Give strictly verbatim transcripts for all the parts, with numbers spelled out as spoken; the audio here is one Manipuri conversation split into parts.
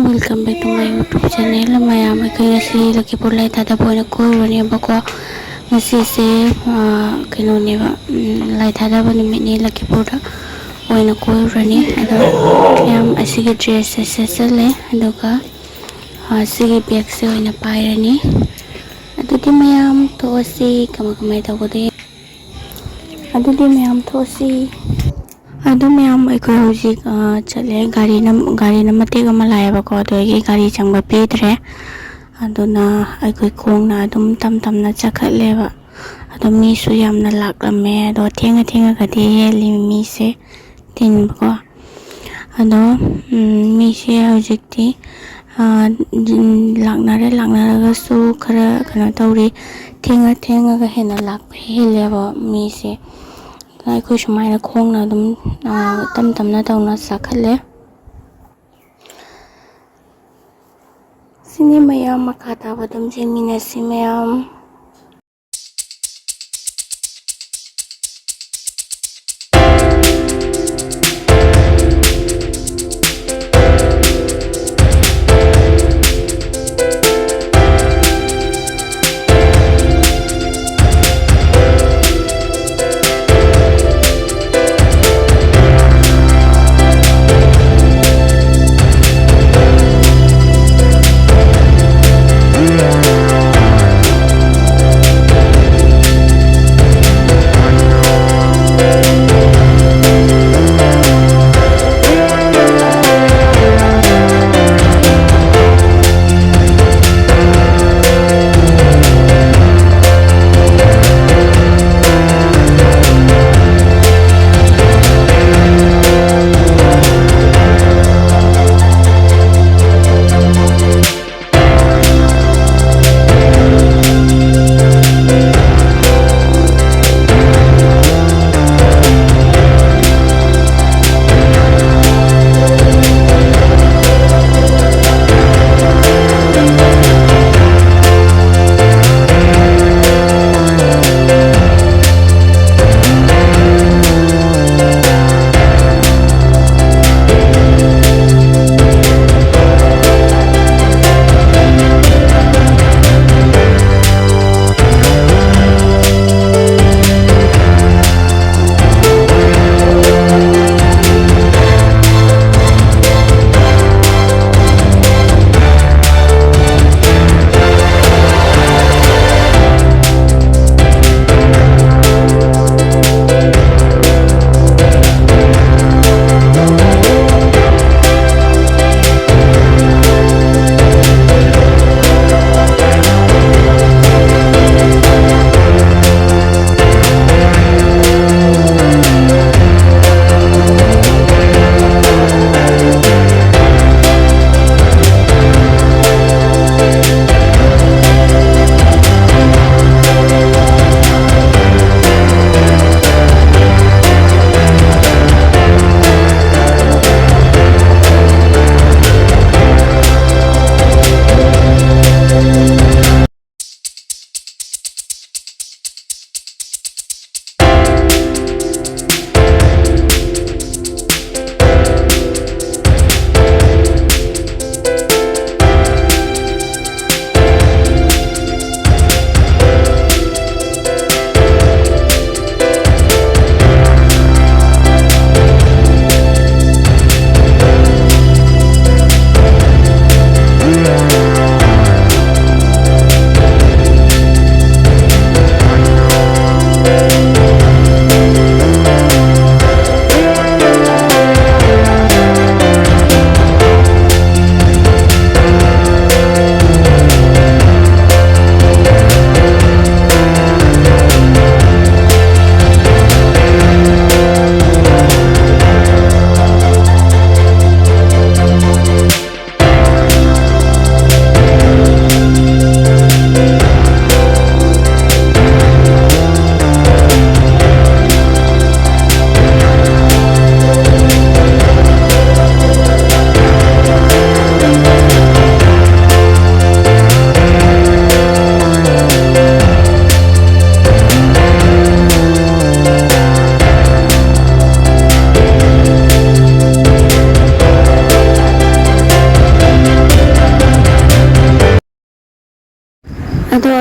Welcome back to my YouTube channel. ꯃꯌꯥꯝ, ꯑꯩꯈꯣꯏ ꯉꯁꯤ ꯂꯈꯤꯄꯨꯔ ꯂꯥꯏ ꯊꯥꯗꯕ ꯑꯣꯏꯅ ꯀꯣꯏꯔꯨꯔꯅꯦꯕꯀꯣ꯫ ꯉꯁꯤꯁꯦ, ꯑ, ꯀꯩꯅꯣꯅꯦꯕ, ꯎꯝ, ꯂꯥꯏ ꯊꯥꯗꯕ ꯅꯨꯃꯤꯠꯅꯤ, ꯂꯈꯤꯄꯨꯔꯗ ꯑꯣꯏꯅ ꯀꯣꯏꯔꯨꯔꯅꯤ꯫ ꯑꯗꯣ ꯃꯌꯥꯝ ꯑꯁꯤꯒꯤ dress ꯁꯦ ꯁꯦꯠꯆꯜꯂꯦ, ꯑꯗꯨꯒ, ꯑ, ꯁꯤꯒꯤ bag ꯁꯦ ꯑꯣꯏꯅ ꯄꯥꯏꯔꯅꯤ꯫ ꯑꯗꯨꯗꯤ ꯃꯌꯥꯝ ꯊꯣꯛꯑꯁꯤ, ꯀꯃꯥꯏ ꯀꯃꯥꯏ ꯇꯧꯒꯗꯒꯦ꯫ ꯑꯗꯨꯗꯤ ꯃꯌꯥꯝ ꯊꯣꯛꯑꯁꯤ꯫ ꯑꯗꯨ ꯃꯌꯥꯝ ꯑꯩꯈꯣꯏ ꯍꯧꯖꯤꯛ, ꯑ, ꯆꯠꯂꯦ꯫ ꯒꯥꯔꯤꯅ, ꯒꯥꯔꯤꯅ ꯃꯇꯦꯛ ꯑꯃ ꯂꯥꯛꯑꯦꯕꯀꯣ, ꯑꯗꯨꯗꯒꯤ ꯒꯥꯔꯤ ꯆꯪꯕ ꯄꯤꯗ꯭ꯔꯦ꯫ ꯑꯗꯨꯅ ꯑꯩꯈꯣꯏ ꯈꯣꯡꯅ ꯑꯗꯨꯝ ꯇꯝ ꯇꯝꯅ ꯆꯠꯈꯠꯂꯦꯕ꯫ ꯑꯗꯣ ꯃꯤꯁꯨ ꯌꯥꯝꯅ ꯂꯥꯛꯂꯝꯃꯦ꯫ ꯑꯗꯣ ꯊꯦꯡꯉ ꯊꯦꯡꯉꯒꯗꯤ ꯍꯦꯜꯂꯤ ꯃꯤꯁꯦ ꯇꯤꯟꯕꯀꯣ꯫ ꯑꯗꯣ, ꯎꯝ, ꯃꯤꯁꯦ ꯍꯧꯖꯤꯛꯇꯤ, ꯑ, ꯂꯥꯛꯅꯔꯦ꯫ ꯂꯥꯛꯅꯔꯒꯁꯨ ꯈꯔ ꯀꯩꯅꯣ ꯇꯧꯔꯤ, ꯊꯦꯡꯉ ꯊꯦꯡꯉꯒ ꯍꯦꯟꯅ ꯂꯥꯛꯄ ꯍꯦꯜꯂꯦꯕ ꯃꯤꯁꯦ꯫ ꯑꯗꯨꯅ ꯑꯩꯈꯣꯏ ꯁꯨꯃꯥꯏꯅ ꯈꯣꯡꯅ ꯑꯗꯨꯝ, ꯑ, ꯇꯞ ꯇꯞꯅ ꯇꯧꯅ ꯆꯥꯈꯠꯂꯦ꯫ ꯁꯤꯅꯤ ꯃꯌꯥꯝ, ꯃꯈꯥ ꯇꯥꯕ ꯑꯗꯨꯝ ꯌꯦꯡꯃꯤꯟꯅꯁꯤ ꯃꯌꯥꯝ꯫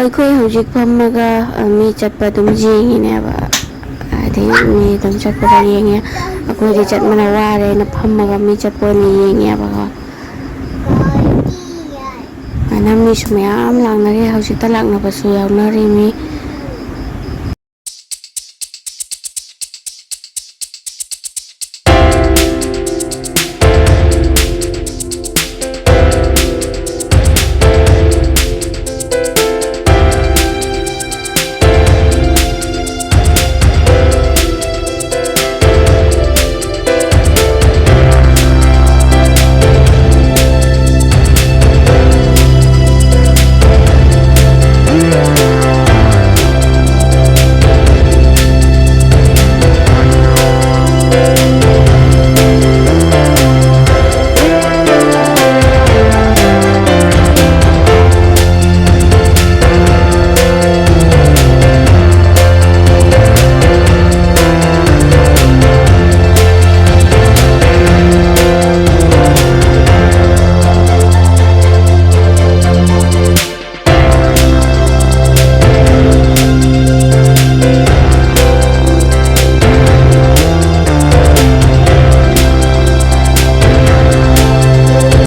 ꯑꯩꯈꯣꯏ ꯍꯧꯖꯤꯛ ꯐꯝꯃꯒ, ꯑ, ꯃꯤ ꯆꯠꯄ ꯑꯗꯨꯝ ꯌꯦꯡꯉꯤꯅꯦꯕ꯫ ꯍꯥꯏꯗꯤ ꯃꯤ ꯑꯗꯨꯝ ꯆꯠꯄꯗ ꯌꯦꯡꯉꯦ꯫ ꯑꯩꯈꯣꯏꯗꯤ ꯆꯠꯄꯅ ꯋꯥꯔꯦꯅ ꯐꯝꯃꯒ ꯃꯤ ꯆꯠꯄ ꯑꯣꯏꯅ ꯌꯦꯡꯉꯦꯕꯀꯣ꯫ ꯑꯗꯨꯅ ꯃꯤꯁꯨ ꯃꯌꯥꯝ ꯂꯥꯛꯅꯔꯤ, ꯍꯧꯖꯤꯛꯇ ꯂꯥꯛꯅꯕꯁꯨ ꯌꯥꯎꯅꯔꯤ ꯃꯤ꯫